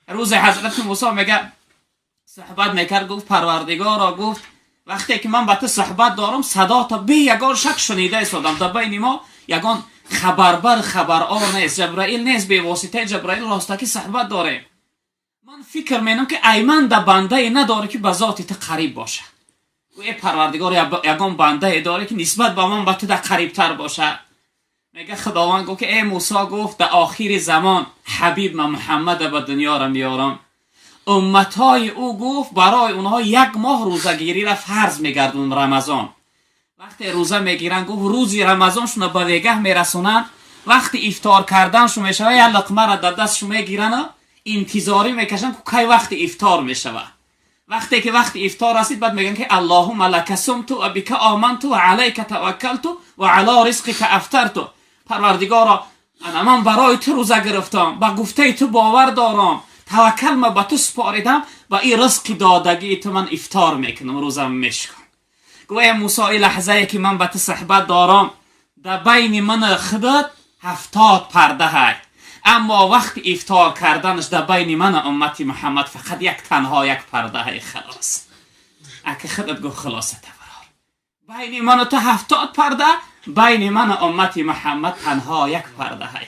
Рӯзе ҳазрати Мусо мега суҳбат мекард, гуфт: «Парвардигоро», гуфт, «вақте ки ман ба ту суҳбат дорам, садота бе ягон шак шунида истодам. Дар байни мо ягон хабарбар, хабарор нест, Ҷабраил нест. Бевоситаи Ҷабраил ростакӣ суҳбат дорем. Ман фикр менам, ки ай ман да бандае надоре, ки ба зоти ту қариб бошад». Э, Парвардигор, ягон бандае доре, ки нисбат ба ман ба ту да қарибтар бошад? Мега, Худованд гуфт, ки э Мусо, гуфт, да охири замон ҳабиб ма Муҳаммада ба дунёра меёрам. Умматҳои ӯ, гуфт, барои онҳо як моҳ рӯзагириро фарз мегардонам, Рамазон. Вақте рӯза мегиранд, гуфт, рӯзи Рамазоншуна ба вегаҳ мерасонанд, вақти ифтор карданшу мешава, як луқмаро дар дастшу мегиранд, интизорӣ мекашанд, ку кай вақти ифтор мешавад. Вақте ки вақти ифтор расид, баъд мегӯянд, ки «Аллоҳума лака сумту ва бика оманту ва алайка таваккалту ва ало ризқика афтарту». Парвардигоро, ана ман барои ту рӯза гирифтам, ба гуфтаи ту бовар дорам, таваккал ма ба ту супоридам, ба ин ризқи додагии ту ман ифтор мекунам, рӯзам мешикам. Гӯ, э Мусо, и лаҳзае ки ман ба ту суҳбат дорам, дар байни ман худат 70 парда ҳай, аммо вақти ифтор карданаш дар байни ман уммати Муҳаммад фақат як, танҳо як парда ҳай, халос. Ака, худат гӯ, хулоса табарор: байни ману ту 70 парда, байни ман уммати Муҳаммад танҳо як парда ҳай.